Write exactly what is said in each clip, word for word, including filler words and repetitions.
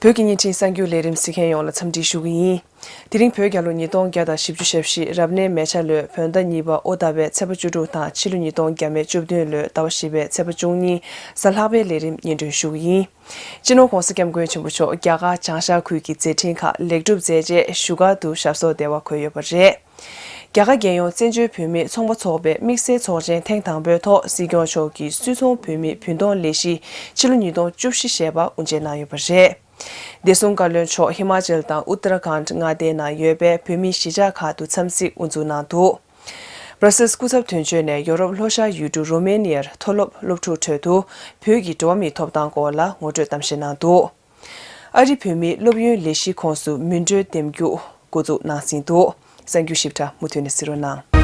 བོད་ཀྱི་བརྙན་འཕྲིན་གསར་འགྱུར་ལས་རིམ་གཟིགས་མཁན་ཡོངས་ལ་འཚམས་འདྲི་ཞུ་གི་ཡིན། དེ་རིང་བོད་རྒྱལ་ལོ་ཉིས་སྟོང་བརྒྱ་དང་བཞི་བཅུ་ཞེ་བཞི་རབ་གནས་མེ་བྱ་ལོའི་བོད་ཟླ་གཉིས་པ་ཨོ་ཟླ་བའི་ཚེས་པ་བཅུ་དྲུག་དང་ཕྱི་ལོ་ཉིས་སྟོང་བརྒྱ་མེད་བཅུ་བདུན་ལོའི་ཟླ་བ་བཞི་པའི་ཚེས་པ་བཅུ་གཉིས་གཟའ་ལྷག་པའི་ལས་རིམ་སྙན་སྒྲོན་ཞུ་གི་ཡིན། སྤྱི་ནོར་༧གོང་ས་༧སྐྱབས་མགོན་ཆེན་པོ་མཆོག་རྒྱ་གར་བྱང་ཤར་ཁུལ་གྱི་མཛད་འཕྲིན་ཁག་ལེགས་གྲུབ་མཛད་རྗེས་བཞུགས་སྒར་དུ་ཞབས་སོར་བདེ་བར་འཁོད་ཡོད་པ་རེད། རྒྱ་གར་རྒྱལ་ཡོངས་བཙན་བྱོལ་བོད་མིའི་ཚོང་པ་ཚོགས་པའི་དམིགས་བསལ་ཚོགས་ཆེན་ཐེངས་དང་པོའི་ཐོག་སྲིད་སྐྱོང་མཆོག་གིས་སུད་ཚོང་བོད་མིའི་བུན་གཏོང་ལས་གཞི་ཕྱི་ལོ་ཉིས་སྟོང་བཅུ་བཞི་ཞེས་པ་དབུ་འབྱེད་གནང་ཡོད་པ་རེད། བདེ་སྲུང་བཀའ་བློན་མཆོག་ཧི་མ་ཅལ་དང་ཨུ་ཏར་ཁཱན་མངའ་སྡེའི་ནང་ཡོད་པའི་བོད་མིའི་གཞིས་ཆགས་ཁག་ཏུ་འཚམས་གཟིགས་དབུ་འཛུགས་གནང་འདུག། བྷར་སེལ་སྐུ་ཚབ་དོན་གཅོད་ནས་ཡོ་རོབ་ལྷོ་ཤར་ཡུལ་གྲུ་རོ་མེ་ནི་ཡར་མཐོ་སློབ་སློབ་ཕྲུག་ཁྲོད་དུ་བོད་ཀྱི་འགྲོ་བ་མིའི་ཐོབ་ཐང་སྐོར་ལ་ངོ་སྤྲོད་གཏམ་བཤད་གནང་འདུག། ཨ་རི་བོད་མིའི་སློབ་ཡོན་ལས་གཞི་ཁོངས་སུ་མི་འགྲོའི་འདེམས་རྒྱུགས་འགོ་འཛུགས་གནང་ཟིན་འདུག། གསར་འགྱུར་ཞིབ་ཕྲ་མུ་མཐུད་ནས་གཟིགས་རོགས་གནང་།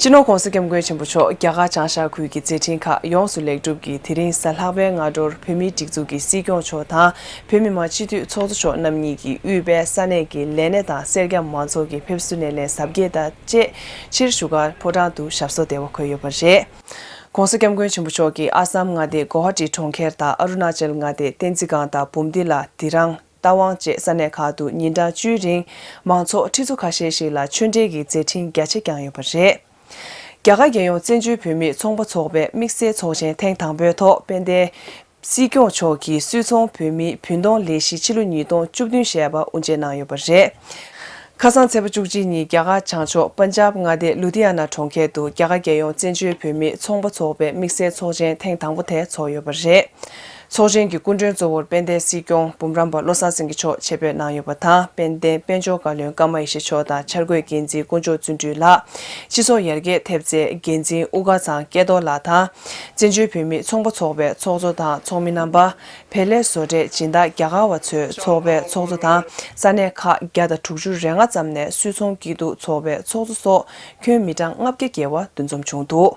སྤྱི་ནོར་༧གོང་ས་༧སྐྱབས་མགོན་ཆེན་པོ་མཆོག་རྒྱ་གར་བྱང་ཤར་ཁུལ་གྱི་མཛད་འཕྲིན་ཁག་ཡོངས་སུ་ལེགས་གྲུབ་ཀྱིས་དེ་རིང་གཟའ་ལྷག་པའི་སྔ་དྲོར་བོད་མིའི་སྒྲིག་འཛུགས་ཀྱི་སྲིད་སྐྱོང་མཆོག་དང་བོད་མི་མང་སྤྱི་འཐུས་ཚོགས་གཙོ་མཆོག་རྣམ་གཉིས་ཀྱིས་དབུས་པའི་ས་གནས་ཀྱི་ལས་སྣེ་དང་སེར་སྐྱ་མང་ཚོགས་ཀྱི་ཕེབས་བསུ་སྣེ་ལེན་གཟབ་རྒྱས་དང་བཅས་ཕྱིར་བཞུགས་སྒར་ཕོ་བྲང་དུ་ཞབས་སོར་བདེ་བར་འཁོད་ཡོད་པ་རེད། ༸གོང་ས་༸སྐྱབས་མགོན་ཆེན་པོ་མཆོག་གིས་ཨ་སམ་མངའ་སྡེའི་གོ་ཧ་ཊི་གྲོང་ཁྱེར་དང་ཨ་རུ་ན་ཅལ་མངའ་སྡེའི་བསྟན་འཛིན་སྒང་དང་འབུམ་སྡེ་ལ་དི་རང་། རྟ་དབང་བཅས་ས་གནས་ཁག་ཏུ་ཉིན་གྲངས་བཅུའི་རིང་མང་ཚོགས་ཁྲི་ཚོ་ཁ་ཤས་ཤིག་ལ་ཆོས་འབྲེལ་གྱི་མཛད་འཕྲིན་རྒྱ་ཆེ་བསྐྱངས་ཡོད་པ་རེད། རྒྱ་གར་རྒྱལ་ཡོངས་བཙན་བྱོལ་བོད་མིའི་ཚོང་པ་ཚོགས་པའི་དམིགས་བསལ་ཚོགས་ཆེན་ཐེངས་དང་པོའི་ཐོག་དཔལ་ལྡན་སྲིད་སྐྱོང་མཆོག་གིས་སུད་ཚོང་བོད་མིའི་བུན་གཏོང་ལས་གཞི་ཕྱི་ལོ་ཉིས་སྟོང་བཅུ་བདུན་ཞེས་པ་དབུ་འབྱེད་གནང་ཡོད་པ་རེད། ཁ་སང་ཚེས་པ་བཅུ་གཅིག་ཉིན་རྒྱ་གར་བྱང་ཕྱོགས་པན་ཇབ་མངའ་སྡེ་ལུ་དྷི་ཡ་ན་གྲོང་ཁྱེར་དུ་རྒྱ་གར་རྒྱལ་ཡོངས་བཙན་བྱོལ་བོད་མིའི་ཚོང་པ་ཚོགས་པའི་དམིགས་བསལ་ཚོགས་ཆེན་ཐེངས་དང་པོ་དེ་ཚོགས་ཡོད་པ་རེད། ཚོགས་ཆེན་གྱི་སྐུ་མགྲོན་གཙོ་བོར་དཔལ་ལྡན་སྲིད་སྐྱོང་འབུམ་རམས་པ་བློ་བཟང་སེང་གེ་མཆོག་ཆེད་ཕེབས་གནང་ཡོད་པ་དང་། དཔལ་ལྡན་དཔལ་འབྱོར་བཀའ་བློན་ཀརྨ་ཡེ་ཤེས་མཆོག་དང་འཆར་འགོད་འགན་འཛིན་དཀོན་མཆོག་བརྩོན་འགྲུས་ལགས། སྤྱི་ཚོགས་ཡར་རྒྱས་ཐེབས་རྩའི་འགན་འཛིན་དབུ་དཀར་ཚང་སྐལ་རྡོར་ལགས་དང་། བཙན་བྱོལ་བོད་མིའི་ཚོང་པ་ཚོགས་པའི་ཚོགས་གཙོ་དང་ཚོགས་མི་རྣམ་པ། བལ་ལས་བཟོ་གྲྭའི་སྦྱིན་བདག་རྒྱ་གར་བ་ཚོའི་ཚོགས་པའི་ཚོགས་གཙོ་དང་། ས་གནས་ཁག་བརྒྱ་དང་དྲུག་ཅུ་རེ་ལྔ་ཙམ་ནས་སུད་ཚོང་སྐྱིད་སྡུག་ཚོགས་པའི་ཚོགས་གཙོ་སོགས་ཁྱོན་མི་གྲངས་ལྔ་བརྒྱ་བརྒལ་བ་འདུ་འཛོམས་བྱུང་འདུག།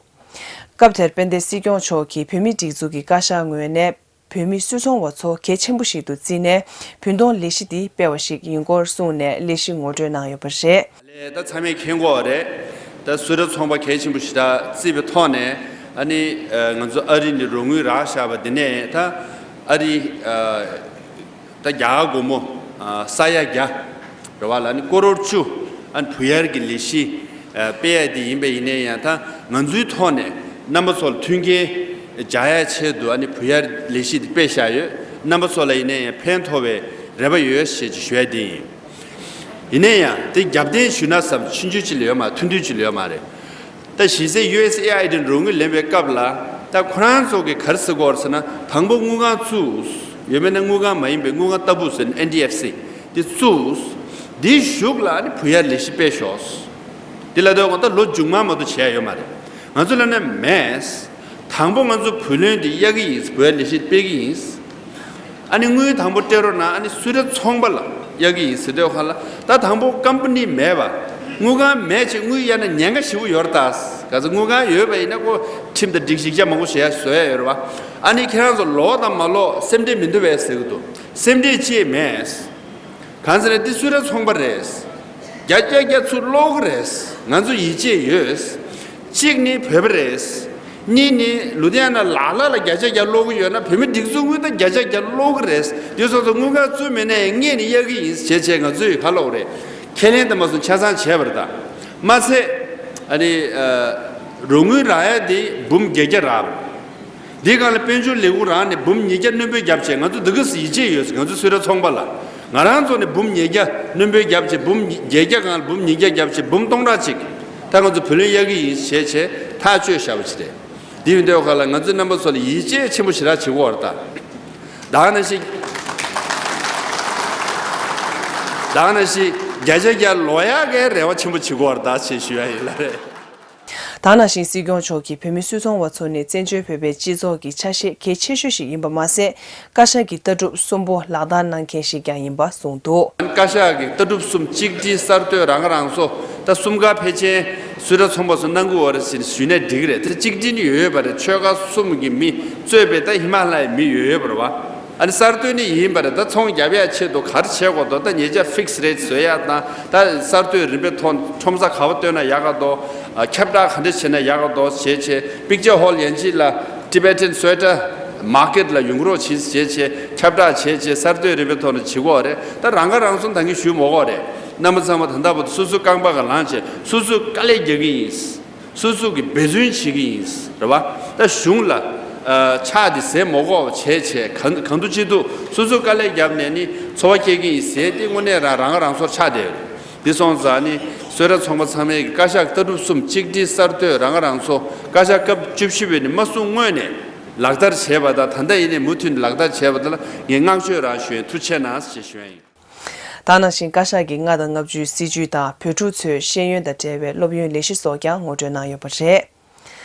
སྐབས་དེར་དཔལ་ལྡན་སྲིད་སྐྱོང་མཆོག་གིས་བོད་མིའི་སྒྲིག་འཛུགས་ཀྱི་བཀའ་ཤག་ངོས་ནས་བོད་མི་སུད་ཚོང་བ་ཚོ་གལ་ཆེན་པོ་ཞིག་ཏུ་བརྩིས་ནས་བུན་གཏོང་ལས་གཞི་འདི་སྤེལ་བ་ཞིག་ཡིན་སྐོར་གསུངས་ནས་ལས་གཞི་ངོ་སྤྲོད་གནང་ཡོད་པ་རེད། ལས་ད་ཚང་མས་མཁྱེན་གྱི་ཡོད་རེད། ད་སུད་ཊར་ཚོང་པ་གལ་ཆེན་པོ་ཞེ་དྲག་བརྩིས་པའི་ཐོག་ནས་ཨ་ནི་ང་ཚོ་ཨ་རི་ནས་རོགས་དངུལ་རག་བཞག་པ་འདི་ནས་ད་ཨ་རི་ད་རྒྱ་གར་སྒོར་མོ་ས་ཡ་བརྒྱ་རེད་བ་ལ་ནི་ཀོ་རོར་བཅུ་ཨ་ནི་བུ་ཡར་གྱི་ལས་གཞི་སྤེལ་ཡ་དེ་ཡིན་པ་ཡིན་ནའི་ཡང་ད་ང་ཚོའི་ཐོག་ནས་རྣམ་པ་ཚོ་ལ་མཐུན་རྐྱེན་སྦྱར་ཡ་ཆེད་དུ་ཨ་ནི་བུ་ཡར་ལས་གཞི་དེ་སྤེལ་བཞག་ཡོད། རྣམ་པ་ཚོ་ལ་ཡིན་ནའི་ཡང་ཕན་ཐོགས་པའི་རེ་བ་ཡོད་ཞེས་ཞུ་ཡ་དེ་ཡིན། ཡིན་ནའི་ཡང་དེ་རྒྱབ་རྟེན་ཞུས་ན་བསམ་ཆུང་ཆུང་ཅིག་ལ་ཡོད་མ་མཐུན་མཐུན་ཅིག་ལ་ཡོད་མ་རེད། ད་གཞི་རྩའི་ཡུ་ཨེས་ཨེ་ཨའི་ཌི་རོགས་དངུལ་ལེན་པའི་སྐབས་ལ་ད་ཁོ་རང་ཚོ་གི་ག་རེ་ཟེར་དགོས་རེད་ཟེར་ན་དང་པོ་དངུལ་ཁང་བཙུགས་ཡོད་མེད་ན་དངུལ་ཁང་མ་ཡིན་པའི་དངུལ་ཁང་ལྟ་བུ་ཟེར་ན་ཨེན་ཌི་ཨེཕ་སི་དེ་བཙུགས། དེའི་གཞུག་ལ་ནི་བུ་ཡར་ལས་གཞི་སྤེལ་ཤོག་དེ་ལ་དོ་གང་ད་ལོ་མཇུག་མ་མ་གཏོགས་བྱས་ཡོད་མ་རེད། ང་ཚོ་ལ་ནི་མེད། དང་པོ་ང་ཚོ་བུ་ལོན་དེ་གཡར་གི་ཡིན། བུ་ཡར་ལས་གཞི་སྤེལ་གི་ཡིན། ཨ་ནི་དངུལ་དང་པོ་སྤྲད་རོགས་གནང་། ཨ་ནི་སུད་ཊར་ཚོང་པ་ལ་གཡར་གི་ཡིན་ཟེར་དུས་ཁ་ལ་ད་དང་པོ་ཀམ་པ་ནི་མེད་པ། དངུལ་ཁང་མེད་ཅེས་དངུལ་གཡར་ན་ཉེན་ཁ་ཞེ་པོ་ཡོད་རེད་ད། ག་ཚོད་དངུལ་ཁང་ཡོད་པ་ཡིན་ན་ཁོ་ཁྲིམས་དང་སྒྲིག་གཞི་ཡིག་ཆ་མང་པོ་བཟོ་ཡ་བཟོ་ཡ་ཡོད་རེད་བ། ཨ་ནི་ཁྱེད་རང་ཚོ་ལོག་དང་མ་ལོག་སེམས་ཁྲལ་མི་འདུག་པས་ཟེར་གི་འདུག། སེམས་ཁྲལ་ཅི་ཡང་མེད། གང་ཟེར་ན་འདི་སུད་ཊར་ཚོང་པ་རེད། བརྒྱ་ཆ་བརྒྱ་ཚུར་སློག་གི་རེད། ང་ཚོ་ཡིད་ཆེས་ཡོད། གཅིག་ནི་བོད་པ་རེད། གཉིས་ནི་ལུ་དྷི་ཡ་ན་ལ་ལ་ལ་བརྒྱ་ཆ་བརྒྱ་སློག་གི་ཡོད་ན་བོད་མི་སྒྲིག་འཛུགས་དངུལ་ད་བརྒྱ་ཆ་བརྒྱ་སློག་གི་རེད། འདི་སོ་སོ་དངུལ་ཁང་བཙུགས་མེད་ན་ཡང་སྔས་ནས་གཡར་གི་ཡིན་བྱས་བྱས་ང་ཚོས་ག་ལབ་རེད། ཁས་ལེན་དང་མ་སོང་ཆ་ཚང་བྱས་པ་རེད་ད། མ་ཚད་ཨ་ནི་རོགས་དངུལ་རག་ཡ་དེ་འབུམ་བརྒྱད་བརྒྱ་རག་པ་རེད། འདིའི་སྒང་ལ་དཔལ་འབྱོར་ལས་ཁུངས་རང་ནས་འབུམ་ཉིས་བརྒྱ་སྣོན་སྤེལ་བརྒྱབ་བྱས་ང་ཚོ་འདི་ག་ཚོད་ཡིད་ཆེས་ཡོད་ཟེར། ང་ཚོ་སུད་ཊར་ཚོང་པ་ལ་ང་རང་ཚོ་ནས་འབུམ་ཉིས་བརྒྱ་སྣོན་སྤེལ་བརྒྱབ་བྱས་འབུམ་བརྒྱད་བརྒྱ་སྒང་ལ་འབུམ་ཉིས་བརྒྱ་བརྒྱབ་བྱས་འབུམ་སྟོང་ཕྲག་གཅིག་ད་ང་ཚོ་བུ་ལོན་གཡར་གི་ཡིན་ཞེས་བྱས་ཐག་གཅོད་བཞག་པ་ཅིག་རེད། འདི་ཡིན་དུས་ཁ་ལ་ང་ཚོའི་རྣམ་པ་ཚོ་ལ་ཡིད་ཆེས་ཆེན་པོ་ཞེ་དྲག་བྱེད་ཀྱི་ཡོད་རེད་ད། ད་ག་ནང་བཞིན་ད་ག་ནང་བཞིན་བརྒྱ་ཆ་བརྒྱ་ལོག་ཡག་གི་རེ་བ་ཆེན་པོ་བྱེད་ཀྱི་ཡོད་རེད་ད་ཞེས་ཞུ་ཡ་ཡིན་ལ་རེད། ད་ག་ནང་བཞིན་སྲིད་སྐྱོང་མཆོག་གིས་བོད་མི་སུད་ཚོང་བ་ཚོ་ནི་བཙན་བྱོལ་བོད་པའི་སྤྱི་ཚོགས་ཀྱི་ཆ་ཤས་གལ་ཆེ་ཤོས་ཤིག་ཡིན་པ་མ་ཟད། བཀའ་ཤག་གི་ལྟ་གྲུབ་གསུམ་པོ་ལག་བསྟར་གནང་མཁན་ཞིག་ཀྱང་ཡིན་པ་གསུངས་འདུག། བཀའ་ཤག་གི་ལྟ་གྲུབ་གསུམ་གཅིག་སྒྲིལ་གསར་གཏོད་རང་ཁ་རང་གསོ་ད་གསུམ་ཀ་ཕལ་ཆེར་སུད་ཊར་ཚོང་པ་ཚོ་གནང་གི་ཡོད་རེད་ཟེར་ཞུས་ནས་འགྲིག་གི་རེད། དེ་གཅིག་སྒྲིལ་ནི་ཡོད་ཡོད་པ་རེད། ཆོལ་ཁ་གསུམ་གྱི་མི་གཙོས་པའི་ད་ཧི་མ་ལ་ཡའི་མི་ཡོད་ཡོད་པ་རེད་བ། ཨ་ནི་གསར་གཏོད་ནི་ཡིན་པ་རེད། ད་ཚོང་རྒྱབ་ཡ་ཆེད་དུ་ག་རེ་བྱེད་དགོས་འདུག། ད་ཉེས་ཆད་ཕིག་སི་རེཊ་བཟོ་ཡ་དང་ད་གསར་གཏོད་རིམ་པས་ཐོག་ཁྲོམ་ས་ག་པར་བཏོན་ན་ཡག་ག་འདུག། ཨ་ཁྱབ་བསྒྲགས་ག་འདྲ་བྱས་ན་ཡག་ག་འདུག་བྱས་བྱས་པིག་ཅར་ཧོལ་ཡན་ཆད་ལ་ཊི་བེ་ཊན་སུ་ཝེ་ཊར་ མར་ཀེཊ་ལ་ཡོང་རོགས་བྱེད་བྱས་བྱས་ཁྱབ་བསྒྲགས་བྱས་བྱས་གསར་གཏོད་རིམ་པའི་ཐོག་ནས་བྱེད་དགོས་རེད། ད་རང་ཁ་རང་གསོ་ད་གིན་ཞུས་མ་དགོས་རེད། རྣམ་པ་ཚང་མ་ད་ལྟ་བར་དུ་སོ་སོའི་རྐང་པ་ག་ལངས་བྱས་སོ་སོའི་དཀའ་ལས་རྒྱག་གི་ཡིན། སོ་སོ་གི་འབད་བརྩོན་བྱེད་ཀྱི་ཡིན། རེད་བ། ད་གཞུང་ལ་ཨ་ཕྱག་དེ་ཟས་མ་དགོས་བྱས་བྱས་གང་གང་ཐུབ་ཅི་ཐུབ་སོ་སོ་དཀའ་ལས་བརྒྱབ་ནས་ནི་འཚོ་བ་སྐྱེལ་གྱི་ཡིན་ཟེར་ཏེ་དངོས་གནས་རང་རང་རང་སོར་ཆགས་བསྡད་ཡོད་རེད། འདི་སོང་ཙང་ནི་གསོལ་རས་ཚོགས་པ་ཚང་མས་ཀྱི་བཀའ་ཤག་ལྟ་གྲུབ་གསུམ་གཅིག་སྒྲིལ་གསར་གཏོད་རང་རང་སོ་བཀའ་ཤག་སྐབས་བཅུ་བཞི་པའི་ནི་མ་སུ་སྔོན་ནས་ལག་བསྟར་བྱས་པ་དང་ད་ལྟ་ཡིན་ནའི་མུ་མཐུད་ནས་ལག་བསྟར་བྱས་པ་དེ་ལ་ངས་བསྔགས་བརྗོད་རང་ཞུ་ཡིན། ཐུགས་རྗེ་གནང་ཞེས་ཞུ་ཡ་ཡིན། ད་ནང་བཞིན་བཀའ་ཤག་གི་ལྔ་དང་ལྔ་བཅུའི་སྲིད་བྱུས་དང་བོད་ཕྲུག་ཚོའི་ཤེས་ཡོན་དང་འབྲེལ་བའི་སློབ་ཡོན་ལས་གཞི་སོགས་ཀྱང་ངོ་སྤྲོད་གནང་ཡོད་པ་རེད།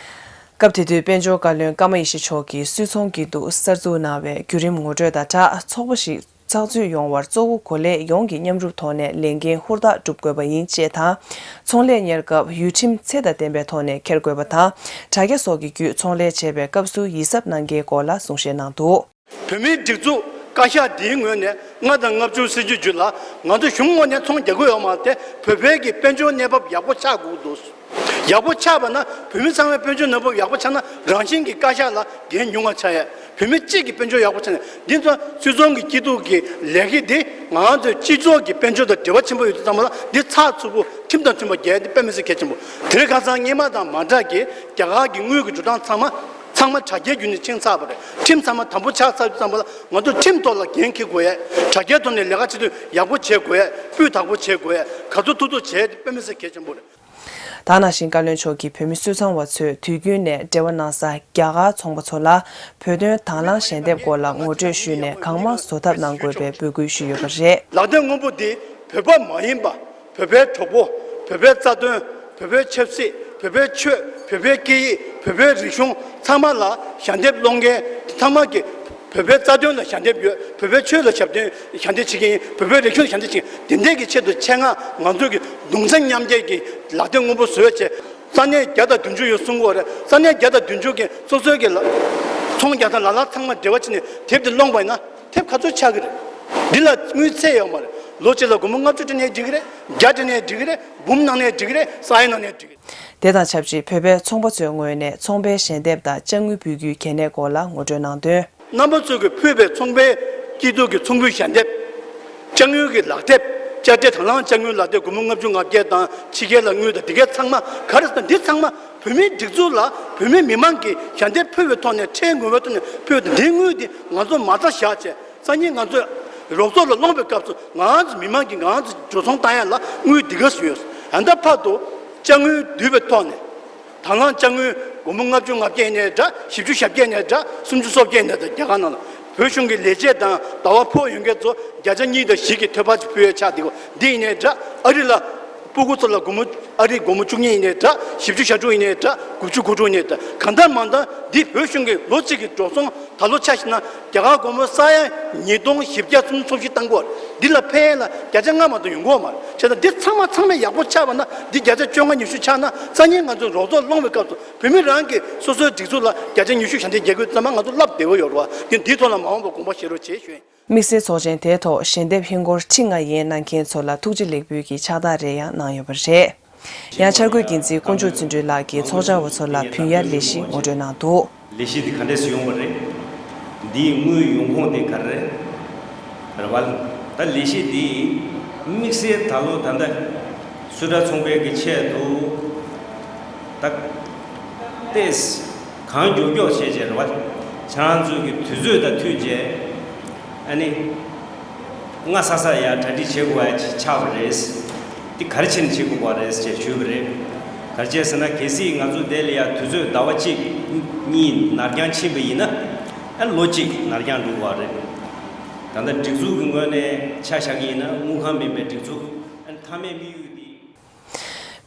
སྐབས་དེ་དུས་དཔལ་འབྱོར་བཀའ་བློན་ཀརྨ་ཡེ་ཤེས་མཆོག་གིས་སུད་ཚོང་སྐྱིད་སྡུག་གསར་འཛུགས་གནང་བའི་བརྒྱུད་རིམ་ངོ་སྤྲོད་དང་སྦྲགས་ཚོགས་པ་ཞིག་ཚགས་ཚུད་ཡོང་བར་གཙོ་བོ་གོ་ལའི་ཡོངས་ཀྱི་མཉམ་རུབ་ཐོག་ནས་ལས་འགན་ཧུར་ཐག་སྒྲུབ་དགོས་པ་ཡིན་ཅེས་དང་། ཚོང་ལས་གཉེར་སྐབས་ཡུལ་ཁྲིམས་ཚད་དང་ལྡན་པའི་ཐོག་ནས་འཁྱེར་དགོས་པ་དང་། དྲ་རྒྱ་སོགས་ཀྱི་བརྒྱུད་ཚོང་ལས་བྱེད་པའི་སྐབས་སུ་ཡིད་གཟབ་གནང་གལ་སྐོར་ལ་གསུང་བཤད་གནང་འདུག། བོད་མིའི་སྒྲིག་འཛུགས་བཀའ་ཤག་འདིའི་ངོས་ནས་ལྔ་དང་ལྔ་བཅུ་སྲིད་བྱུས་བརྒྱུད་ལ་ང་ཚོ་གཞུང་ངོས་ནས་ཚོང་རྒྱག་གི་ཡོད་མ་རེད་དེ། བོད་པའི་གི་དཔལ་འབྱོར་གནས་བབ་ཡག་པོ་ཆགས་དགོས་འདུག། ཡག་པོ་ཆགས་པ་ན་བོད་མི་ཚང་མའི་དཔལ་འབྱོར་གནས་བབ་ཡག་པོ་ཆགས་ན་རང་བཞིན་གྱི་བཀའ་ཤག་ལ་འགན་ཉུང་བ་ཆགས་ཡས། བོད་མི་གཅིག་གི་དཔལ་འབྱོར་ཡག་པོ་ཆགས་ནས་འདི་ཚོ་སུད་ཚོང་གི་སྐྱིད་སྡུག་གི་ལས་ཀ་འདི་ང་ཚོའི་སྤྱི་ཚོགས་ཀྱི་དཔལ་འབྱོར་དང་འབྲེལ་བ་ཆེན་པོ་ཡོད་དུས་ཙམ་པ་ལ་འདི་ཚགས་ཚུད་པོ་ཁྲིམས་དང་མཐུན་པ་རྒྱག་ཡས་འདི་དཔེ་མི་སྲིད་གལ་ཆེན་པོ། དེ་རིང་ཁ་སང་སྔོན་མ་དང་མ་འདྲ་གི་རྒྱ་གར་གྱི་དངུལ་གྱི་འགྲོ་སྟངས་ཚང་མ་ཚང་མ་དྲ་རྒྱའི་བརྒྱུད་ནས་ཕྱིན་ཚར་བ་རེད། ཁྲིམས་ཚང་མ་དམ་པོ་ཆགས་ཚར་དུས་ཙམ་པ་ལ་ང་ཚོ་ཁྲིམས་ཐོག་ལ་འགན་འཁྱེར་དགོས་ཡས། དྲ་རྒྱའི་ཐོག་ནས་ལས་ཀ་བྱེད་དུས་ཡག་པོ་བྱེད་དགོས་ཡས། སྤུས་དག་པོ་བྱེད་དགོས་ཡས། ག་ཚོད་ཐུབ་ཐུབ་བྱས་ཏེ་དཔེ་མི་སྲིད་གལ་ཆེན་པོ་རེད། ད་ནང་བཞིན་བཀའ་བློན་མཆོག་གིས་བོད་མི་སུད་ཚོང་བ་ཚོས་དུས་རྒྱུན་ནས་འབྲེལ་བ་གནང་ས་རྒྱ་གར་ཚོང་པ་ཚོ་ལ་བོད་དོན་དང་བླངས་ཞལ་འདེབས་སྐོར་ལ་ངོ་སྤྲོད་ཞུས་ནས་གང་མང་བཟོ་ཐབས་གནང་དགོས་པའི་འབོད་སྐུལ་ཞུས་ཡོད་པ་རེད། ལག་དེབ་སྔོན་པོ་འདི་བོད་པ་མ་ཡིན་པ། བོད་པའི་གྲོགས་པོ། བོད་པའི་རྩ་དོན། བོད་པའི་ཆབ་སྲིད། བོད་པའི་ཆོས། བོད་པའི་སྐད་ཡིག་བོད་པའི་རིག་གཞུང་ཚང་མ་ལ་ཞལ་འདེབས་སློང་མཁན་དེ་ཚང་མ་གི་བོད་པའི་རྩ་དོན་ལ་ཞལ་འདེབས་ཡོད། བོད་པའི་ཆོས་ལ་ཞབས་བརྟན་ཞལ་འདེབས་བྱེད་མཁན་ཡིན། བོད་པའི་རིག་གཞུང་ལ་ཞལ་འདེབས་བྱེད་མཁན་དེ་འདྲའི་གི་ཆེད་དུ་ཆེད་མངགས་ང་ཚོ་གི་གདུང་སེམས་མཉམ་སྐྱེད་ཀྱི་ལག་དེབ་སྔོན་པོ་བཟོས་བྱས། ས་གནས་བརྒྱ་དང་བདུན་ཅུ་ཡོད་གསུང་གི་ཡོད་རེད། ས་གནས་བརྒྱ་དང་བདུན་ཅུ་གི་སོ་སོའི་གི་ལ་ཚོང་རྒྱག་སྟངས་ལ་ལ་ཚང་མ་འབྲེལ་བ་བྱས་ནས་དེབ་དེ་སློང་པ་ཡིན་ན། དེབ་ག་ཚོད་ཆགས་ཀྱི་རེད། འདི་ལ་དངུལ་ཚད་ཡོད་མ་རེད། ལོ་གཅིག་ལ་སྒོར་མོ་ལྔ་བཅུ་སྤྲད་ནའི་འགྲིག་གི་རེད། བརྒྱ་སྤྲད་ནའི་འགྲིག་གི་རེད། འབུམ་གནང་ནའི་འགྲིག་གི་རེད། ས་ཡ་གནང་ནའི་འགྲིག་གི་རེད། དེ་དང་ཆབས་ཅིག་བོད་པའི་ཚོང་པ་ཚོའི་ངོས་ནས་ཚོང་པའི་ཞལ་འདེབས་དང་དཔྱ་དངུལ་འབུལ་རྒྱུའི་གལ་གནད་སྐོར་ལ་ངོ་སྤྲོད་གནང་དོན། རྣམ་པ་ཚོས་ཀྱི་ཕུལ་བའི་ཚོང་པའི་སྐྱིད་སྡུག་གི་ཚོང་འབུལ་ཞལ་འདེབས། དཔྱ་དངུལ་གྱི་ལག་དེབ། དཔྱ་ཁྲལ་དང་བླངས་དཔྱ་དངུལ་ལག་དེབ་སྒོར་མོ་ལྔ་བཅུ་ང་བརྒྱད་དང་ཕྱི་རྒྱལ་ལ་དངུལ་དང་འདི་གའི་ཚང་མ་ག་རེ་ཟེར་ན་འདི་ཚང་མ་བོད་མིའི་སྒྲིག་འཛུགས་ལ་བོད་མི་མི་མང་གིས་ཞལ་འདེབས་ཕུལ་བའི་ཐོག་ནས་ཁྲལ་ངོ་བོའི་ཐོག་ནས་ཕུལ་བའི་འདི་དངུལ་འདི་ང་ཚོ་མ་རྩ་བཞག་བྱས། སང་ཉིན་ང་ཚོས་རོགས་ཚོགས་ལ་སློང་བའི་སྐབས་སུ་ང་ཚོ་མི་མང་གིས་ང་ཚོ་འགྲོ་སོང་བཏང་ཡ་ལ་དངུལ་འདི་ག་སུ་ཡོད། ཨ་ད་ཕར་དུ་དཔྱ་དངུལ་བསྡུས་པའི་ཐོག་ནས་དང་བླངས་དཔྱ་དངུལ་སྒོར་མོ་ལྔ་བཅུ་ང་བརྒྱད་ཡིན་ནའི་འདྲ། བཞི་བཅུ་ཞེ་བརྒྱད་ཡིན་ནའི་འདྲ། སུམ་ཅུ་སོ་བརྒྱད་ཡིན་ནའི་འདྲ། རྒྱ་གར་ནང་ལ་བོད་གཞུང་གི་ལས་བྱེད་དང་ཟླ་བ་ཕོགས་ཡོད་མཁན་ཚོ་བརྒྱ་ཆ་གཉིས་དང་བཞི་གི་ཐོལ་པ་ཅིག་ཕུལ་ཡ་ཆགས་བསྡད་ཀྱི་འདི་ཡིན་ནའི་འདྲ། ཨ་རི་ལ་སྤུ་གུ་ཚོ་ལ་སྒོར་མོ་ཨ་རིའི་སྒོར་མོ་བཅུ་གཉིས་ཡིན་ནའི་འདྲ། བཞི་བཅུ་ཞེ་དྲུག་ཡིན་ནའི་འདྲ། དགུ་བཅུ་གོ་དྲུག་ཡིན་ནའི་འདྲ། གང་ལྟར་མང་ལྟར་འདི་བོད་གཞུང་གི་ལོ་གཅིག་གི་འགྲོ་སོང་ད་ལོ་ཆ་བཞག་ན་རྒྱ་གར་སྒོར་མོ་ས་ཡ་ཉིས་སྟོང་བཞི་བརྒྱ་སུམ་ཅུ་སོ་བཞི་བཏང་གི་ཡོད་རེད། འདི་ལ་ཕན་ཡ་ལ་བརྒྱ་ཆ་ལྔ་མ་གཏོགས་ཡོང་གི་ཡོད་མ་རེད། བྱས་ཙང་འདི་ཚང་མ་ཚང་མས་ཡག་པོ་ཆགས་པ་ན་འདི་བརྒྱ་ཆ་བཅོ་ལྔ་ཉི་ཤུ་ཆགས་ན་སང་ཉིན་ང་ཚོ་རོགས་ཚོགས་སློང་བའི་སྐབས་སུ་བོད་མི་རང་གིས་སོ་སོའི་སྒྲིག་འཛུགས་ལ་བརྒྱ་ཆ་ཉི་ཤུ་ཞལ་འདེབས་རྒྱག་དགོས་ཙམ་པ་ང་ཚོ་སློབ་བདེ་བོ་ཡོད་རེད་བ། འདི་འདིའི་ཐོག་ལ་མ་འོངས་པར་དགོངས་པ་བཞེས་རོགས་བྱེད་ཞུ་ཡིན། དམིགས་བསལ་ཚོགས་ཆེན་དེའི་ཐོག་ཞལ་འདེབས་ཧིན་སྒོར་ཁྲི་ལྔ་ཡན་གནང་མཁན་ཚོ་ལ་ཐུགས་རྗེ་ལེགས་འབུལ་གྱི་ཕྱག་རྟགས་རེ་ཡང་གནང་ཡོད་པ་རེད། ཡང་འཆར་འགོད་འགན་འཛིན་དཀོན་མཆོག་བརྩོན་འགྲུས་ལགས་ཀྱིས་ཚོགས་བཅར་བ་ཚོ་ལ་བུན་གཡར་ལས་གཞི་ངོ་སྤྲོད་གནང་འདུག། ལས་གཞི་འདི་ག་འདྲས་སུ་ཡོང་བ་རེད། འདིའི་དངུལ་ཡོང་ཁུངས་དེ་ག་རེ་རེད་བ། ད་ལས་གཞི་འདི་དམིགས་བསལ་ད་ལོ་ད་ལྟ་སུད་ཊ་ཚོང་པའི་གི་ཆེད་དུ་ད་ཏེས་གང་མགྱོགས་མགྱོགས་བྱས་བྱས་རེད་བ། ཁྱེད་རང་ཚོའི་གི་དུས་ཚོད་དང་མཐུན་བྱས། ཨ་ནི། སྔ་ས་ས་ཡ་གྲ་སྒྲིག་བྱེད་དགོས་ཡ་ཆགས་པ་རེད། འདི་ག་རེ་བྱས་ནས་བྱེད་དགོས་པ་རེད་ཅེས་ཞུས་པ་རེད། ག་རེ་བྱས་ཟེར་ན་གལ་སྲིད་ང་ཚོ་དེ་ལ་ཡ་དུས་ཚོད་ཟླ་བ་གཅིག་གཉིས་ནར་འགྱངས་ཕྱིན་པ་ཡིན་ན། ཨ་ལོ་གཅིག་ནར་འགྱངས་འགྲོ་དགོས་པ་རེད། ད་ལྟ་སྒྲིག་འཛུགས་ཀྱི་ངོས་ནས་ཆ་བཞག་གི་ཡིན་ན་དངུལ་ཁང་མིན་པའི་སྒྲིག་འཛུགས། ཨ་མཐའ་མའི་དམིགས་ཡུལ་འདི།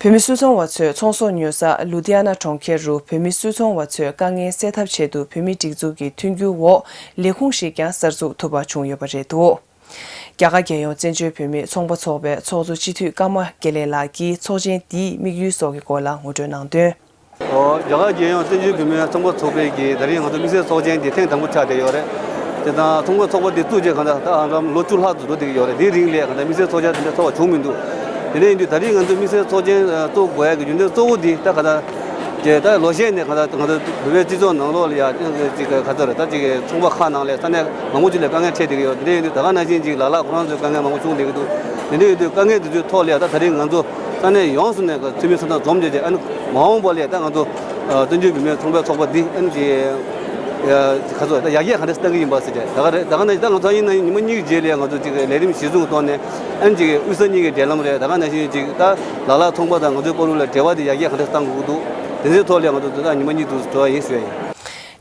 བོད་མི་སུད་ཚོང་བ་ཚོས་ཚོང་ཟོག་ཉོ་ས་ལུ་དྷི་ཡ་ན་གྲོང་ཁྱེར་རུ་བོད་མི་སུད་ཚོང་བ་ཚོའི་དཀའ་ངལ་སེལ་ཐབས་ཆེད་དུ་བོད་མིའི་སྒྲིག་འཛུགས་ཀྱི་མཐུན་འགྱུར་འོག་ལས་ཁུངས་ཤིག་ཀྱང་གསར་འཛུགས་ཐུབ་པ་བྱུང་ཡོད་པ་རེད་འདུག། རྒྱ་གར་རྒྱལ་ཡོངས་བཙན་བྱོལ་བོད་མིའི་ཚོང་པ་ཚོགས་པའི་ཚོགས་གཙོ་སྤྱི་འཐུས་ཀརྨ་དགེ་ལེགས་ལགས་ཀྱིས་ཚོགས་ཆེན་འདིའི་དམིགས་ཡུལ་སོགས་ཀྱི་སྐོར་ལ་ངོ་སྤྲོད་གནང་དོན། ཨོ། རྒྱ་གར་རྒྱལ་ཡོངས་བཙན་བྱོལ་བོད་མིའི་ཚོང་པ་ཚོགས་པའི་གི་ད་རིང་ང་ཚོ་དམིགས་བསལ་ཚོགས་ཆེན་དེ་ཐེངས་དང་པོ་ཆགས་བསྡད་ཡོད་རེད། དེ་དང་ཚོང་པ་ཚོགས་པ་དེ་བཙུགས་རྗེས་གང་ལྟར་ད་ཨང་ཀྲམ་ལོ་བཅུ་ལྷག་ཙམ་འགྲོ་བསྡད་ཀྱི་ཡོད་རེད། དེའི་རིང་ལ་གང་ལྟར་དམིགས་བསལ་ཚོགས་ཆེན་དེ་འདྲ་ཚོགས་པ་བྱུང་མི་འདུག། དེ་འདྲ་ཡིན་དུས་ད་རིང་ང་ཚོ་དམིགས་བསལ་ཚོགས་ཆེན་ཚོགས་དགོས་ཡ་གི་རྒྱུ་མཚན་གཙོ་བོ་དེ་ད་གང་ལྟར་ ཅེས། ད་ལོ་ཤས་ནས་གང་ལྟར་ང་ཚོ་བོད་པའི་སྤྱི་ཚོགས་ནང་ལོགས་ལ་ཡ་ཅིག་ག་ཚོད་རེད། ད་ཅིག་ཚོང་པ་ཁག་ནང་ལས་ས་གནས་མང་པོ་ཅིག་ལ་དཀའ་ངལ་འཕྲད་བསྡད་ཀྱི་ཡོད། དེ་འདྲ་ཡིན་དུས་ད་ག་ནང་བཞིན་ཅིག་ལ་ལ་ཁོ་རང་ཚོའི་དཀའ་ངལ་མང་པོ་བྱུང་བསྡད་ཀྱི་འདུག་དེ་འདྲ་ཡིན་དུས་དཀའ་ངལ་དེ་ཚོའི་ཐོག་ལ་ཡ་ད་ད་རིང་ང་ཚོ་ས་གནས་ཡོངས་སུ་ནས་འཐུས་མི་ས་མཚམས་འཛོམས་བྱས་རྗེས། ཨ་ནི་མ་འོངས་པ་ལ་ཡ་ད་ང་ཚོ་བཙན་བྱོལ་བོད་མིའི་ཚོང་པའི་ཚོགས་པ་འདི་ཨ་ནི་ཅིག་ག་ཚོད་ད་ཡར་རྒྱས་ག་འདྲ་གཏང་གི་ཡིན་པ་ཟེར་བྱས། ད་ག་རེད། ད་ག་ནང་བཞིན་ད་ང་ཚོ་ཡིན་ན་ཉི་མ་གཉིས་ཀྱི་རྗེས་ལ་ཡ་ང་ཚོ་ཅིག་ལས་རིམ་གཞི་བཟུང་གི་ཐོག་ནས་ཨ་ནི་ཅིག་དབུས་ས་གཉིས་ཀྱི་འབྲེལ་ལམ་རེད། ད་ག་ནང་བཞིན་ཅིག་ད་ལ་ལ་ཚོང་པ་དང་ང་ཚོའི་བར་དུ་ལ་འབྲེལ་བ་དེ་ཡར་རྒྱས་ག་འདྲ་གཏང་དགོས་ཀྱི་འདུག་དེ་ཚོའི་ཐོག་ལ་ང་ཚོ་འདི་དག་ཉི་མ་གཉིས་འདུག་འགྲོ་བ་ཡིན་ཞུ་ཡ་ཡིན།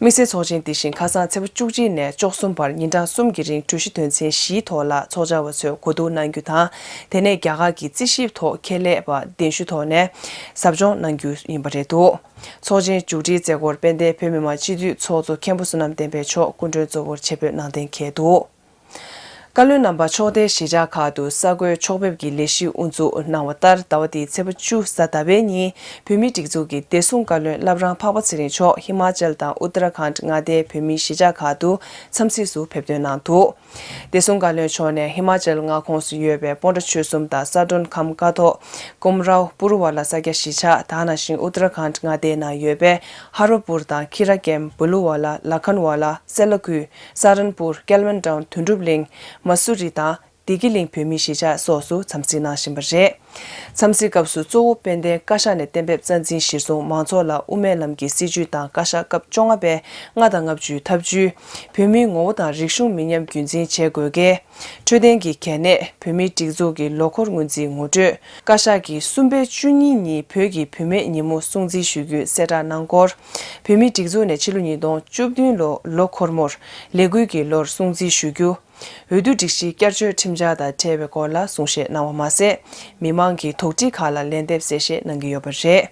དམིགས་བསལ་ཚོགས་ཆེན་འདི་བཞིན་ཁ་སང་ཚེས་པ་བཅུ་གཅིག་ནས་བཅུ་གསུམ་བར་ཉིན་གྲངས་གསུམ་གྱི་རིང་གྲོས་གཞི་དོན་ཚན་བཞིའི་ཐོག་ལ་ཚོགས་བཅར་བ་ཚོས་གོ་བསྡུར་གནང་རྒྱུ་དང་། དེ་ནས་རྒྱ་གར་གྱི་རྩིས་ཞིབ་ཐོག་ཁྱད་ལས་པ་གདན་ཞུ་ཐོག་ནས་ཟབ་སྦྱོང་གནང་རྒྱུ་ཡིན་པ་རེད་འདུག་ཚོགས་ཆེན་མཇུག་སྒྲིལ་མཛད་སྒོར་དཔལ་ལྡན་བོད་མི་མང་སྤྱི་འཐུས་ཚོགས་གཙོ་མཁན་པོ་བསོད་ནམས་བསྟན་འཕེལ་མཆོག་སྐུ་མགྲོན་གཙོ་བོར་ཆེད་ཕེབས་གནང་གཏན་འཁེལ་འདུག་བཀའ་བློན་རྣམ་པ་ཕྱོགས་མཐའི་གཞིས་ཆགས་ཁག་ཏུ་ས་བགོས་ཕྱོགས་ཕེབས་ཀྱི་ལས་གཞི་དབུ་འཛུགས་གནང་བ་ལྟར། ཟླ་བ་འདིའི་ཚེས་པ་བཅུ་གཟའ་ཟླ་བའི་ཉིན་བོད་མིའི་སྒྲིག་འཛུགས་ཀྱི་བདེ་སྲུང་བཀའ་བློན་བླ་བྲང་འཕགས་པ་ཚེ་རིང་མཆོག་ཧི་མ་ཅལ་དང་ཨུ་ཏར་ཁཱན་མངའ་སྡེའི་བོད་མིའི་གཞིས་ཆགས་ཁག་ཏུ་འཚམས་གཟིགས་སུ་ཕེབས་ཐོན་གནང་འདུག་བདེ་སྲུང་བཀའ་བློན་མཆོག་ནས་ཧི་མ་ཅལ་མངའ་ཁོངས་སུ་ཡོད་པའི་སྤོན་ཊ་ཆོལ་གསུམ་དང་ས་མགྲོན་ཁམས་ཀ་ཐོག་ཀོམ་རའོ་པུར་ཝ་ལ་ས་སྐྱ་གཞིས་ཆགས། དེ་ནང་བཞིན་ཨུ་ཏར་ཁཱན་མངའ་སྡེའི་ནང་ཡོད་པའི་ཧ་རོ་པུར་དང་ཁི་ར་ཀེམ། བུ་ལུ་ཝ་ལ། ལ་ཁན་ཝ་ལ། སེ་ལ་ཁུལ། ས་རན་པུར། ཀལ་མན་ཊའུན། དོན་གྲུབ་གླིང་། མ་སུ་རི་དང་བདེ་སྐྱིད་གླིང་བོད་མིའི་གཞིས་ཆགས་སོགས་སུ་འཚམས་གཟིགས་གནང་བཞིན་པ་རེད། འཚམས་གཟིགས་སྐབས་སུ་གཙོ་བོ་དཔལ་ལྡན་བཀའ་ཤག་ནས་གཏན་འབེབས་རྩ་འཛིན་གཞིར་བཟུང་མང་ཚོགས་ལ་དབུ་མའི་ལམ་གྱི་སྲིད་བྱུས་དང་བཀའ་ཤག་སྐབས་བཅོ་ལྔ་པའི་ལྔ་དང་ལྔ་བཅུའི་ཐབས་ཇུས། བོད་མིའི་ངོ་བོ་དང་རིག་གཞུང་མི་ཉམས་རྒྱུན་འཛིན་བྱེད་དགོས་གལ། འཕྲོད་བསྟེན་གྱི་གལ་གནད། བོད་མིའི་སྒྲིག་འཛུགས་ཀྱི་ལོ་འཁོར་སྔོན་རྩིས་ངོ་སྤྲོད། བཀའ་ཤག་གིས་གསུམ་པའི་བཅུ་གཉིས་ཉིན་བོད་ཀྱི་བུད་མེད་ཉིན་མོ་སྲུང་བརྩི་ཞུ་རྒྱུའི་གསལ་བསྒྲགས་གནང་སྐོར། བོད་མིའི་སྒྲིག་འཛུགས་ནས་ཕྱི་ལོ་ཉིས་སྟོང་བཅུ་བདུན་ལོ་ལོ་འཁོར་མོར་ལས་འགུལ་གྱི་ལོར་སྲུང་བརྩི་ཞུ་རྒྱུ། འོས་བསྡུ་སྒྲིག་གཞིའི་བསྐྱར་བཅོས་ཁྲིམས་འཆར་དང་འབྲེལ་བའི་སྐོར་ལ་གསུང་བཤད་གནང་བ་མ་ཟད། མི་མང་གི་དོགས་འདྲི་ཁག་ལ་ལན་འདེབས་གསལ་བཤད་གནང་གི་ཡོད་པ་རེད།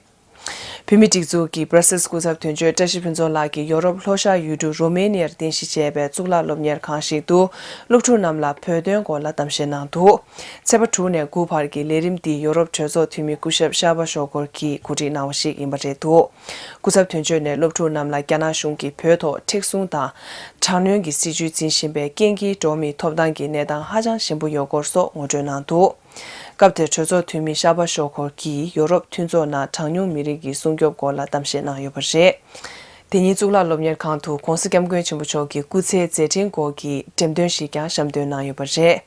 བོད་མིའི་སྒྲིག་འཛུགས་ཀྱི་སྦྲ་སེལ་སྐུ་ཚབ་དོན་གཅོད་བཀྲ་ཤིས་ཕུན་ཚོགས་ལགས་ཀྱིས་ཡོ་རོབ་ལྷོ་ཤར་ཡུལ་གྲུ་རོ་མེ་ནི་ཡར་རྟེན་གཞི་བྱས་པའི་གཙུག་ལག་སློབ་གཉེར་ཁང་ཞིག་ཏུ་སློབ་ཕྲུག་རྣམས་ལ་བོད་དོན་སྐོར་ལ་གཏམ་བཤད་གནང་འདུག་ཚེས་པ་དྲུག་ནས་དགུ་བར་གྱི་ལས་རིམ་འདི་ཡོ་རོབ་གྲོས་ཚོགས་འཐུས་མི་སྐུ་ཞབས་ཤར་པ་ཞོག་གོར་གྱིས་གོ་སྒྲིག་གནང་བ་ཞིག་ཡིན་པ་རེད་འདུག་སྐུ་ཚབ་དོན་གཅོད་ནས་སློབ་ཕྲུག་རྣམས་ལ་རྒྱ་ནག་གཞུང་གིས་བོད་ཐོག་མཁྲེགས་བཟུང་དང་དྲག་གནོན་གྱི་སྲིད་བྱུས་འཛིན་བཞིན་པའི་རྐྱེན་གྱིས་འགྲོ་བ་མིའི་ཐོབ་ཐང་གི་གནས་སྟངས་ཧ་ཅང་ཞན་པོ་ཡོད་སྐོར་སོགས་ངོ་སྤྲོད་གནང་འདུག་སྐབས་དེར་གྲོས་ཚོགས་འཐུས་མི་ཤར་པ་ཞོག་གོར་གྱིས་ཡོ་རོབ་མཐུན་ཚོགས་ནང་གྲངས་ཉུང་མི་རིགས་ཀྱི་སྲུང་སྐྱོབ་སྐོར་ལ་གཏམ་བཤད་གནང་ཡོད་པ་རེད། དེ་ཉིན་གཙུག་ལག་སློབ་གཉེར་ཁང་དུ་༧གོང་ས་༧སྐྱབས་མགོན་ཆེན་པོ་མཆོག་གི་སྐུ་ཚེའི་མཛད་འཕྲིན་སྐོར་གྱི་འགྲེམས་སྟོན་ཞིག་ཀྱང་བཤམས་སྟོན་གནང་ཡོད་པ་རེད།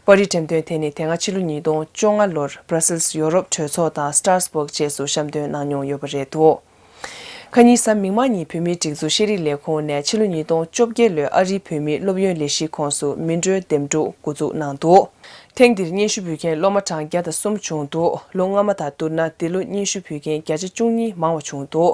པར་རིས་འགྲེམས་སྟོན་དེ་ནི་དེ་སྔ་ཕྱི་ལོ་ཉིས་སྟོང་བཅོ་ལྔ་ལོར་Brussels་ཡོ་རོབ་གྲོས་ཚོགས་དང་Strasbourg་བཅས་སུ་བཤམས་སྟོན་གནང་མྱོང་ཡོད་པ་རེད་འདུག་ཁ་ཉིན་གཟའ་མིག་དམར་ཉིན་བོད་མིའི་སྒྲིག་འཛུགས་ཤེས་རིག་ལས་ཁུངས་ནས་ཕྱི་ལོ་ཉིས་སྟོང་བཅོ་བརྒྱད་ལོའི་ཨ་རིའི་བོད་མིའི་སློབ་ཡོན་ལས་གཞིའི་ཁོངས་སུ་མི་འགྲོའི་འདེམས་སྒྲུག་འགོ་འཛུགས་གནང་འདུག་ཐེངས་འདིར་སྙན་ཞུ་ཕུལ་མཁན་སློབ་མ་གྲངས་བརྒྱ་དང་གསུམ་བྱུང་འདུག་ལོ་སྔ་མ་དང་བསྡུར་ན་འདི་ལོ་སྙན་ཞུ་ཕུལ་མཁན་བརྒྱ་ཆ་བཅུ་གཉིས་མང་བ་བྱུང་འདུག་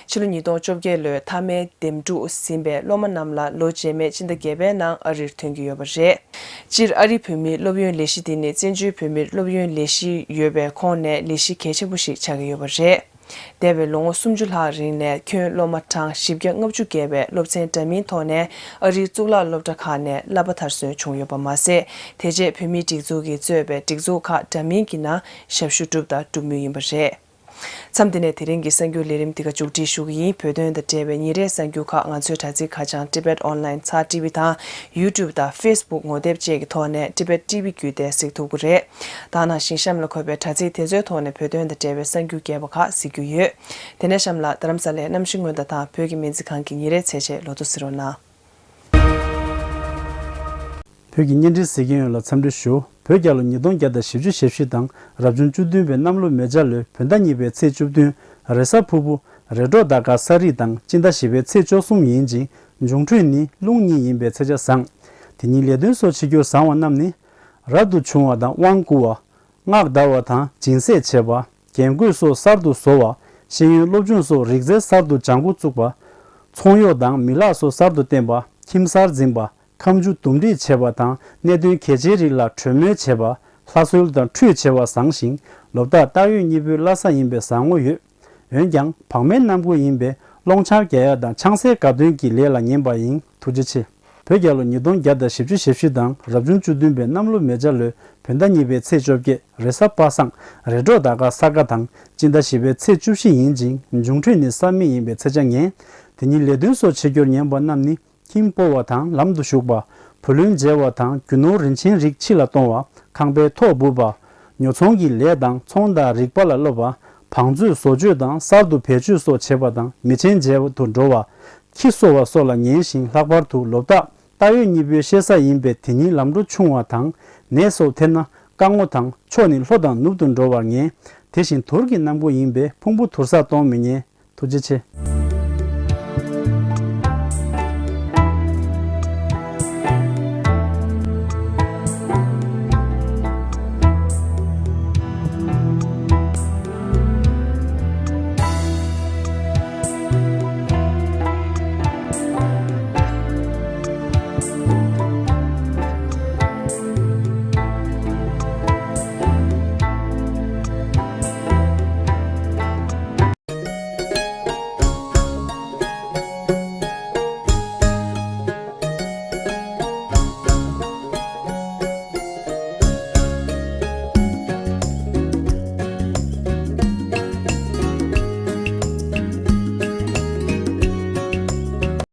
ཕྱི་ལོ་ཉིས་སྟོང་བཅོ་བརྒྱད་ལོའི་མཐའ་མའི་འདེམས་སྒྲུག་ཟིན་པའི་སློབ་མ་རྣམས་ལ་ལོ་རྗེས་མའི་སྤྱི་ཟླ་བརྒྱད་པའི་ནང་ཨ་རིར་ཐོན་གྱི་ཡོད་པ་རེད། སྤྱིར་ཨ་རིའི་བོད་མིའི་སློབ་ཡོན་ལས་གཞི་འདི་ནི་བཙན་བྱོལ་བོད་མིར་སློབ་ཡོན་ལས་གཞི་ཡོད་པའི་ཁོངས་ནས་ལས་གཞི་གལ་ཆེན་པོ་ཞིག་ཆགས་ཀྱི་ཡོད་པ་རེད། འདས་པའི་ལོ་ངོ་སུམ་ཅུ་ལྷག་རིང་ནས་ཁྱོན་སློབ་མ་གྲངས་བཞི་བརྒྱ་ལྔ་བཅུ་བརྒལ་བས་སློབ་ཚན་འདྲ་མིན་ཐོག་ནས་ཨ་རིའི་གཙུག་ལག་སློབ་གྲྭ་ཁག་ནས་བསླབ་པ་མཐར་སོན་བྱུང་ཡོད་པ་མ་ཟད། དེ་རྗེས་བོད་མིའི་སྒྲིག་འཛུགས་ཀྱིས་གཙོས་པའི་སྒྲིག་འཛུགས་ཁག་འདྲ་མིན་གྱི་ནང་ཞབས་ཞུ་བསྒྲུབས་དང་སྒྲུབ་མུས་ཡིན་པ་རེད། མཚམས་འདི་ནས་དེ་རིང་གི་གསར་འགྱུར་ལས་རིམ་འདི་ག་མཇུག་སྒྲིལ་ཞུ་གི་ཡིན། བོད་དོན་དང་འབྲེལ་བའི་ཉིན་རེའི་གསར་འགྱུར་ཁག་ང་ཚོའི་དྲ་ཚིགས་ཁ་བྱང་Tibet Online་ཚར་ཊི་ཝི་དང་YouTube་དང་Facebook་ངོ་དེབ་བཅས་ཀྱི་ཐོག་ནས་Tibet་ཊི་ཝི་བརྒྱུད་དེ་གཟིགས་ཐུབ་ཀྱི་རེད། ད་ནང་བཞིན་གཤམ་ལ་འཁོད་པའི་དྲ་ཚིགས་དེ་ཚོའི་ཐོག་ནས་བོད་དོན་དང་འབྲེལ་བའི་གསར་འགྱུར་རྒྱས་པ་ཁག་གཟིགས་རྒྱུ་ཡོད། དེ་ནས་གཤམ་ལ་རྡ་རམ་ས་ལའི་གནམ་གཤིས་སྔོན་བརྡ་དང་བོད་ཀྱི་སྨན་རྩིས་ཁང་གི་ཉིན་རེའི་ཚེས་ཆེན་ལོ་ཐོ་གཟིགས་རོགས་གནང་། བོད་ཀྱི་བརྙན་འཕྲིན་གཟིགས་མཁན་ཡོངས་ལ་འཚམས་འདྲི་ཞུ། བོད་རྒྱལ་ལོ་ཉིས་སྟོང་བརྒྱ་དང་བཞི་བཅུ་ཞེ་བཞི་དང་རབ་བྱུང་བཅུ་བདུན་པའི་གནམ་ལོ་མེ་བྱ་ལོའི་བོད་ཟླ་གཉིས་པའི་ཚེས་བཅུ་བདུན་རེས་གཟའ་ཕུར་བུ། རེས་གྲོགས་ཟླ་སྐར་གསར་རིས་དང་སྤྱི་ཟླ་བཞི་པའི་ཚེས་བཅུ་གསུམ་ཡིན་ཅིང་། འབྱུང་འཕྲོད་ནི་རླུང་གཉིས་ཡིན་པའི་ཚེས་ཆ་བཟང་། དེ་ཉིན་ལས་དོན་སོགས་བྱེད་རྒྱུར་བཟང་བ་རྣམས་ནི། རབ་ཏུ་བྱུང་བ་དང་དབང་བསྐུར་བ། སྔགས་བཟླ་བ་དང་སྦྱིན་སྲེག་བྱེད་པ། རྒྱན་གོས་སོགས་གསར་དུ་བཟོ་བ། ཤེས་ཡོན་སློབ་སྦྱོང་སོགས་རིག་རྩལ་གསར་དུ་སྦྱང་འགོ་བཙུགས་པ། ཚོང་གཡོག་དང་མི་ལག་སོགས་གསར་དུ་བསྟེན་པ། ཁྱིམ་གསར་འཛིན་པ། ཁ་མཆུ་འདུམ་འགྲིག་བྱེད་པ་དང་གནད་དོན་གལ་ཆེའི་རིགས་ལ་གྲོས་མོལ་བྱེད་པ། ལྷ་གསོལ་དང་ཁྲུས་བྱེད་པ་བཟང་ཞིང་། ལོ་རྟགས་སྟག་ཡོས་གཉིས་པོའི་བླ་གཟའ་ཡིན་པས་བཟང་ངོ་ཡོད། འོན་ཀྱང་བག་མེད་གནམ་སྒོ་ཡིན་པས་སློང་ཆང་རྒྱག་ཡ་དང་ཆང་སའི་དགའ་སྟོན་གྱི་ལས་ལ་ཉན་པ་ཡིན། ཐུགས་རྗེ་ཆེ། བོད་རྒྱལ་ལོ་ཉིས་སྟོང་བརྒྱ་དང་བཞི་བཅུ་ཞེ་བཞི་དང་རབ་བྱུང་བཅུ་བདུན་པའི་གནམ་ལོ་མེ་བྱ་ལོའི་བོད་ཟླ་གཉིས་པའི་ཚེས་བཅོ་བརྒྱད་རེས་གཟའ་པ་སངས་རེས་གྲོགས་ཟླ་སྐར་ས་ག་དང་སྤྱི་ཟླ་བཞི་པའི་ཚེས་བཅུ་བཞི་ཡིན་ཅིང་འབྱུང་འཕྲོད་ནི་ས་མེ་ཡིན་པའི་ཚེས་ཆ་ངན། དེ་ཉིན་ལས་དོན་སོགས་བྱེད་རྒྱུར་ཉན་པ་རྣམས་ནི། ཁྱིམ་སྤོ་བ་དང་ལམ་དུ་ཞུགས་པ། བུ་ལོན་འཇལ་བ་དང་རྒྱུ་ནོར་རིན་ཆེན་རིགས་ཕྱི་ལ་གཏོང་བ། ཁང་པའི་ཐོག་སྦུབ་པ། ཉོ་ཚོང་གི་ལས་དང་ཚོང་དང་རིག་པ་ལ་སློབ་པ། བང་མཛོད་བཟོ་བཅོས་དང་གསར་དུ་བེད་སྤྱོད་སོགས་བྱེད་པ་དང་མི་ཆེན་མཇལ་དུ་འགྲོ་བ། ཁྱི་གསོ་བ་སོགས་ལ་ཉན་ཞིང་ལྷག་པར་དུ་ལོ་རྟགས་རྟ་ཡོས་གཉིས་པོའི་ཤེས་ས་ཡིན་པས་དེ་ཉིད་ལམ་འགྲོ་ཆུང་བ་དང་ནད་སོགས་ཐེབས་ན་རྐང་ངོ་དང་ཕྱོགས་ནི་ལྷོ་དང་ནུབ་ཏུ་འགྲོ་བར་ངེས། དེ་བཞིན་དུར་གྱི་གནམ་སྒོ་ཡིན་པས་ཕུང་པོ་དུར་ས་གཏོང་མི་ཉན། ཐུགས་རྗེ་ཆེ།